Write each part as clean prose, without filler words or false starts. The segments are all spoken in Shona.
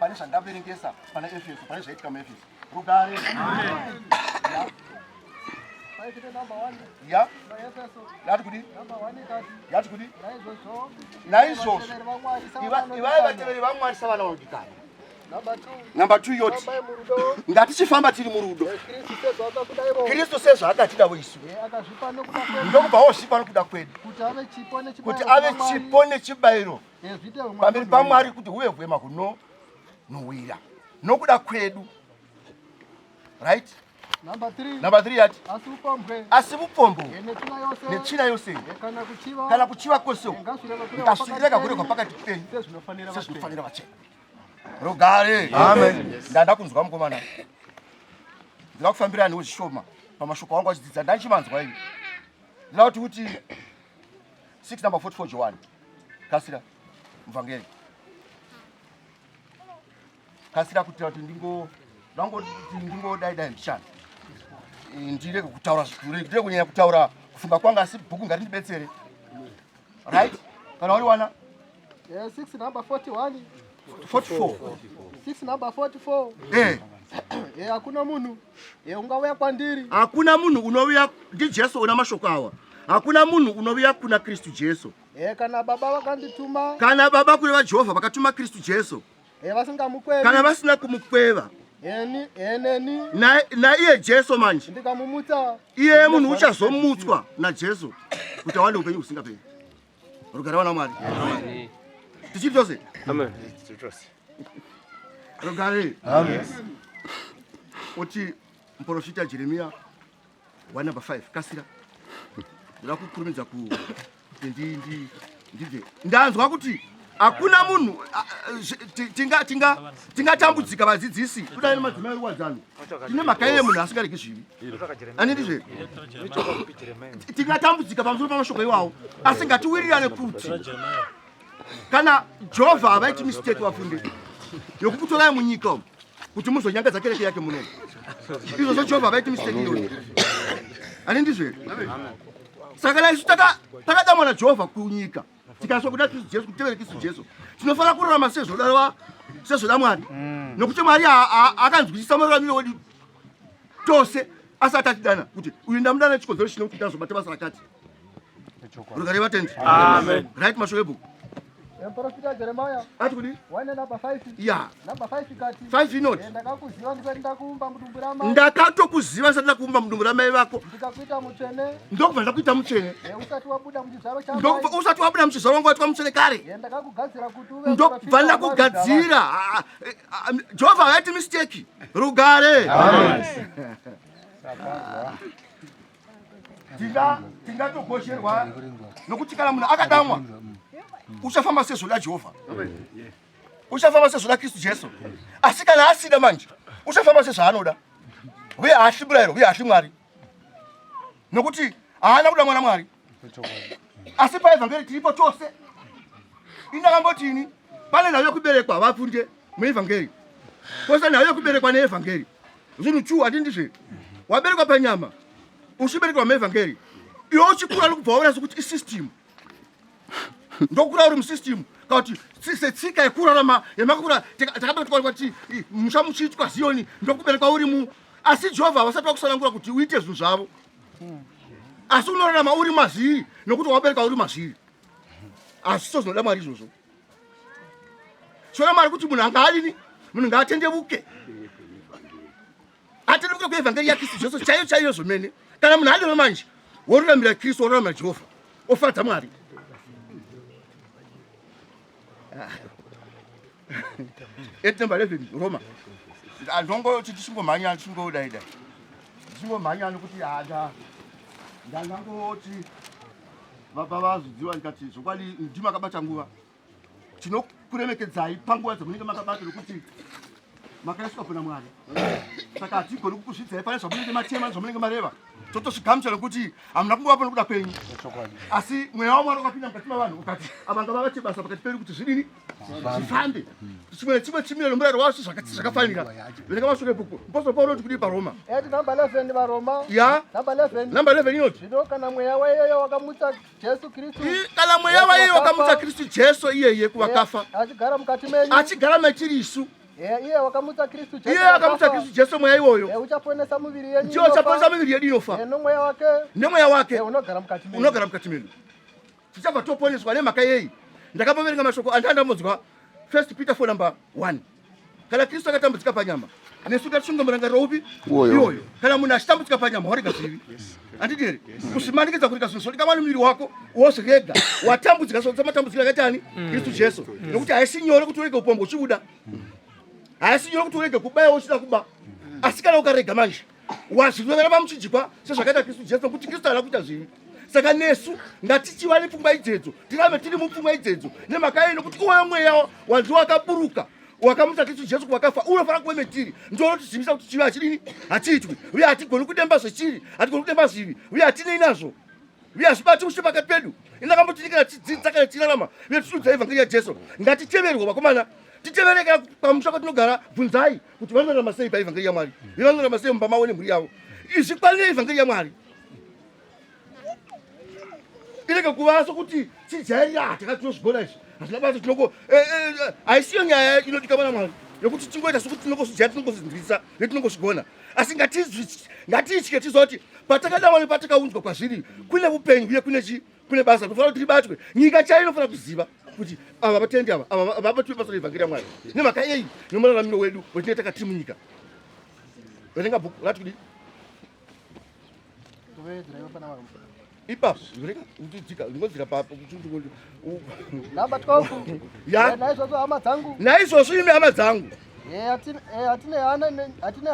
Pane zvandaverengesa pana Efeso, pane zvaitika muEfeso. Rugare. Ya. Yati kudi? Yati kudi? Naizvozvo. Ivai vateveri vaMwari savana vanodikanwa. Number 2 yoti ngatichifamba tiri murudo Kristu sezvaakatidavo isu ndokubva wozvipa nokuda kwedu kuti ave chipo nechibayiro pamberi paMwari kuti huve hwema hunonhuhwira nokuda kwedu. Right? Number 3. Number 3 yati asi upombwe asi upombwe netsvina yose netsvina yose kana kuchiva kana kuchiva kwose ngazvirega kuregwa pakati penyu sezvinofanira sezvinofanira vatsvene. Rugare. Amen. Ndanda kunzwa mukomana. Ndinoda kufambira newe zvishoma pamashoko angu achidzidza ndanchimanzwa ini. Ndinoda kuti kuti 6 number 44 John. Kasira muvhangeri. Kasira kuti kuti ndingo ndangoti ndingo dai dai ndichana. Ndirege kutaura ndirege kunyanya kutaura kufunga kwanga asi bhuku ngarindibetsere. Right? Kana uri wana Yeah, 6 number 41. 44. 6 number 44. Eh. Eh, hakuna munhu eh, ungauya kwandiri. Hakuna munhu unouya ndi Jesu una mashoko awa. Hakuna munhu unouya kuna Kristu Jesu. Eh, kana baba vakandituma. Kana baba kureva Jehovha vakatuma Kristu Jesu. Eh, vasingamukwevi. Kana vasina kumukweva. Eni, eneni. Na na iye Jesu manje. Ndikamumutsa. Iye munhu uchazomutswa na Jesu kuti awane upenyu husingaperi. Rugare wana Mwari. Amen. Tichiri tose. Amen. Tichiri tose. Rugare. Amen. Oti muprofita Jeremia 1 number 5 kasira. Ndoda kukurumidza ku ndi ndi ndibve. Ndanzwa kuti hakuna munhu tinga tinga tingatambudzika vadzidzisi kudai nemadzimai ruwadzano tine mhaka iye munhu asingaregi zvivi ani ndizve tingatambudzika pamusoro pamashoko iwawo asi ngatiwirirane kuti kana Jehovha havaiti mistake vafunde yokukutorai munyika umu kuti muzonyangadza kereke yake muno izvozvo Jehovha havaiti mistake iyoyo ani ndizve saka kana isu takadamwa naJehovha kunyika tikaiswa kuda Kristu Jesu kutevera Kristu Jesu tinofanira kurarama sezvoda sezvoda Mwari nokuti Mwari akanzwisisa mararamiro wedu tose asati atidana kuti uyu ndamudana chikonzero chino kuti ndazobata basa rakati. Rugare vatendi. Amen. Right mashoko ebhuku. Muprofita Jeremiah ati kudi 1 number 5. Ya. Number 5 ikati 5 inoti ndakakuziva ndisati ndakuumba mudumbu ramai. Ndakatokuziva ndisati ndakuumba mudumbu ramai vako. Ndikakuita mutsvene. Ndokubva ndakuita mutsvene. Usati wabuda muchizvaro chamai. Ndokubva usati wabuda muchizvaro wangu waitwa mutsvene kare. Ndakakugadzira kuti uve Ndokubva ndakugadzira. Jehovha haiti mistake. Rugare. Amen. Tingatogosherwa nokuti kana munhu akadamwa uchafamba sezvoda Jehovha, uchafamba sezvoda Kristu Jesu. Asi kana asida manje uchafamba sezvaanoda, uye haahli murayiro, uye haahli Mwari, nokuti haana kuda mwana Mwari. Asi paevhangeri tiripo tose. Indakamboti ini pane nhau yekuberekwa vafunde muevhangeri, kwose nhau yekuberekwa neevhangeri zvinhu chu handi ndizve waberekwa panyama uchiberekwa muevhangeri iwe uchikura nokubva waona sekuti isystem ndokura uri musystem kana kuti setsika yekurarama yemakura takaberekwa kuti musha muchiitwa Ziyoni ndokuberekwa uri mu asi Jehovha vasati vakusanangura kuti uite zvinhu zvavo asi unorarama uri mazviri nokuti waberekwa uri mazviri asi so zvinoda Mwari izvozvo zvinoda Mwari kuti munhu anga adini munhu ngaatendevuke atendevuke kuevhangeri yaKristu Jesu chaiyo chaiyo zvomene kana munhu adero manje woruramira Kristu woruramira Jehovha ofadza Mwari. Eight number 11 Roma. Ndongoti tichingomhanya tichingodai dai. Tichingomhanya nokuti handa ndangangoti baba vazvidziwa ndikati zvokwadi ndimi makabata nguva. Tinokuremekedzai panguva dzamunenge makabata nokuti makaiswa kuna Mwari. Saka hatigoni kukuzvidzai pane zvamunenge matema zvamunenge mareva. Totozvigamuchira nokuti hamuna kungovapo nokuda kwenyu. Asi mweya waMwari wakapinda mukati mavanhu ukati ava ngavabate basa pakati pedu kuti zvidini zvifambe. Chimwe nechimwe chimire nomurayiro wacho zvakafanira. Verenga mashoko ebhuku. Mupostori Pauro unoti kudii paRoma? Eti number 11 vaRoma. Ya. Number 11. Number 11 inoti Zvino kana mweya waiyeyo wakamutsa Jesu Kristu. Kana mweya waiyeyo wakamutsa Kristu Jesu iyeye kuvakafa. Achigara mukati menyu. Achigara matiri isu. Iye wakamutsa Kristu Jesu. Iye wakamutsa Kristu Jesu mweya iwoyo. Uchaponesa muviri yenyu. Ndiye uchaponesa miviri yedu inofa. Nomweya wake. Nemweya wake. Unogara mukati medu. Unogara mukati medu. Tichabva toponeswa nemhaka yei? Ndakamboverenga mashoko andandambodzwa First Peter 4 number 1. Kana Kristu akatambudzika panyama, nesu ngatisunge murangariro upi? Iwoyo. Kana munhu achitambudzika panyama, warega zvivi. Handiti here? Kuzvimanikidza kurega zvinhu zvinodikanwa nemuviri wako wozvirega. Watambudzika sematambudzikiro akaita ani? Kristu Jesu. Nekuti haisi nyore kuti urege upombwe uchibuda. Haisi nyore kuti urege kubaya uchida kuba. Asi kana ukarega manje, wazvirovera pamuchinjikwa sezvakaita Kristu Jesu, nokuti Kristu haana kuita zvivi. Saka nesu ngatichiva nepfungwa idzedzo, tirambe tiri mupfungwa idzedzo. Nemhaka yei? Nokuti uwoyo mweya wanzi wakaburuka wakamutsa Kristu Jesu kuvakafa unofanira kuve metiri. Ndiwo unotizivisa kuti chivi hachidini, hachiitwi, uye hatigoni kudemba zvechiri, hatigoni kudemba zvivi, uye hatinei nazvo, uye hazvibati ushe pakati pedu. Indakambotinikana kana tidzidza kana tichirarama uye tichiudza evhangeri yaJesu, ngatiteverwe vakomana, titevere kana pamusha kwatinogara. Bvunzai kuti vanorarama sei paevhangeri yaMwari, uye vanorarama sei mumba mavo nemhuri yavo. Izvi kwanire evhangeri yaMwari irege kuva sokuti tijairira takati tinozvigona izvi, hazvina basa, tinoko haisiyo nyaya inodikanwa naMwari yokuti tingoita sokuti tinongozvijaira, tinongozvinzwisisa netinongozvigona. Asi ngatitye tiziva kuti patakadamwa nepatakaunzwa kwazviri kune upenyu uye kune chi kune basa rinofanira kuti ribatwe. Nyika chaiyo inofanira kuziva kuti ava vatendi ava ava vabatwe basa reevhangeri yaMwari. Nemhaka yei? Nemuraramiro wedu wetinenge takatiri munyika. Verenga bhuku rati kudii ipapo? Rega ndidzika ndingodzika papo. Namba 12. Ya. Naizvozvo hama dzangu. Naizvozvo imi hama dzangu. Hatine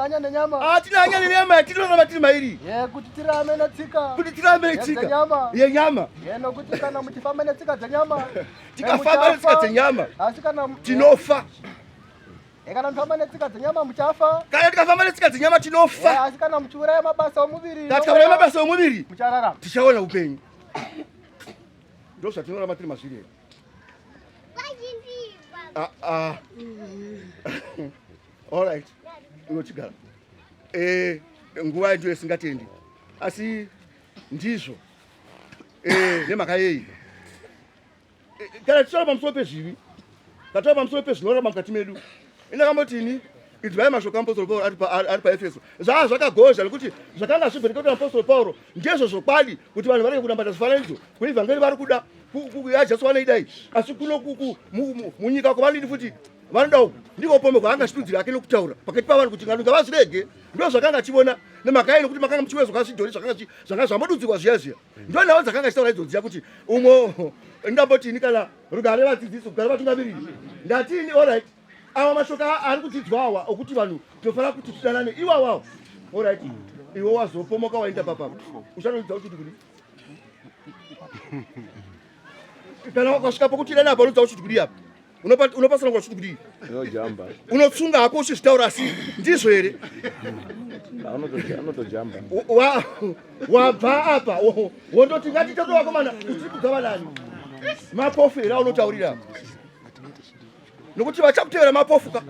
hanya nenyama. Hatina hanya nenyama yatinorarama tiri mairi. Kuti tirame netsika. Kuti tirame netsika yenyama. Nokuti kana muchifamba netsika dzenyama. Tikafamba netsika dzenyama. Asi kana tinofa. Kana muchifamba netsika dzenyama muchafa. Kana tikafamba netsika dzenyama tinofa. Asi kana muchiuraya mabasa omuviri. Kana tikauraya mabasa omuviri muchararama. Tichaona upenyu. Ndo zvatinorarama tiri mazviri here? Ah, ah. All right. Unochigara. Nguva ndiyo isingatendi. Asi ndizvo. Nemhaka yei? Kana tichitaura pamusoro pezvivi, kataura pamusoro pezvinorarama mukati medu, indakambotini inzwai mashoko aapostoro Pauro ari paEfeso. Zvaa zvakagozha nekuti zvakanga zvibvereketwa naapostoro Pauro ndezvo zvokwadi, kuti vanhu varege kunamata zvifananidzo. Kuivhangeri vari kuda yaJesu vanoidai, asi kuno munyika kwavanidi futi vanoda uku. Ndiko pombe kwaanga achitudzira ake nokutaura pakati pavanhu kuti vanhu ngavazvirege. Ndo zvakanga achivona. Nemhaka yei? Nokuti makanga muchiwezwa zvidhori zvakanga zvambodudzirwa zviya zviya. Ndo nhau dzakanga achitaura idzodziya kuti umwe ndambotini kana rugare vadzidzisi, rugare vatungamiriri. Ndatini, allright, awa mashoko ari kudzidzwa awa okuti vanhu tinofanira kuti tidanane iwawawo. Allright, iwe wazopomoka waenda papapa, uchanodzidza uchiti kudi kana wakasvika pokuti dana apa, unodza uchiti kudi apa, unopasana kuva uchiti kudii? Unojamba. Unotsunga hako uchizvitaura, asi ndizvo here? Anotojamba. Wabva apa wondoti ngatitoto vakomana, uchiri kudza vanani? Mapofu here aunotaurira? Nokuti vachakutevera mapofu ka.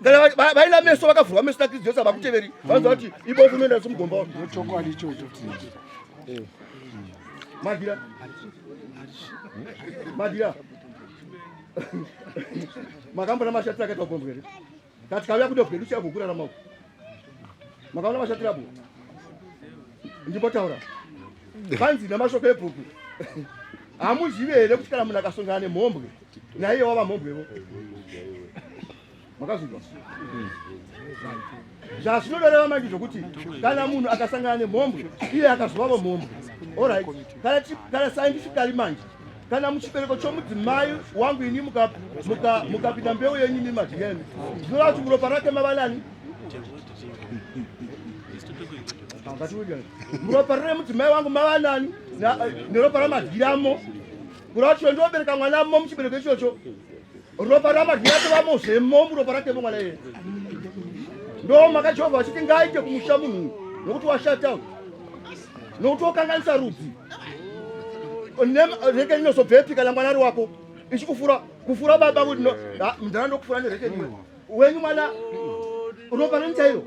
Kana vaina meso, vakavhurwa meso naKristu Jesu, havakuteveri. Vanoziva kuti ibofu unoenda somugomba. Chokwadi ichocho. Madira, madira, makambona mashatiro akaita upombwe here? Kati kauya kudo kwedu chaiko kurarama uku, makaona mashatiro apo? Ndimbotaura panzi namashoko ebhuku, hamuzivi here kuti kana munhu akasongana nemhombwe, naiye wava mhombwevo? Makazvinzwa zvazvinoreva manje zvokuti kana munhu akasangana nemhombwe, iye akazovavo mhombwe. Allright, kana scientifically manje, kana muchibereko chomudzimai wangu ini mukapinda mbeu yenyu imi madhiyeni, zvinoreva kuti muropa rake mava nani? Muropa remudzimai wangu mava nani? Neropa ramadyiramo. Kureva kuti ndobereka mwana mo muchibereko ichocho, ropa ramadyi ratovamozvemo muropa rakemo mwana iye. Ndo maka Jehovha vachiti ngaaite kumusha munhu, nokuti washata, nokuti wokanganisa rudzi. Reke rinozobvepi kana mwana ari wako ichikufura kufura baba kuti mudhara ndokufura nereke rimwe wenyu mwana, ropa reni chairo?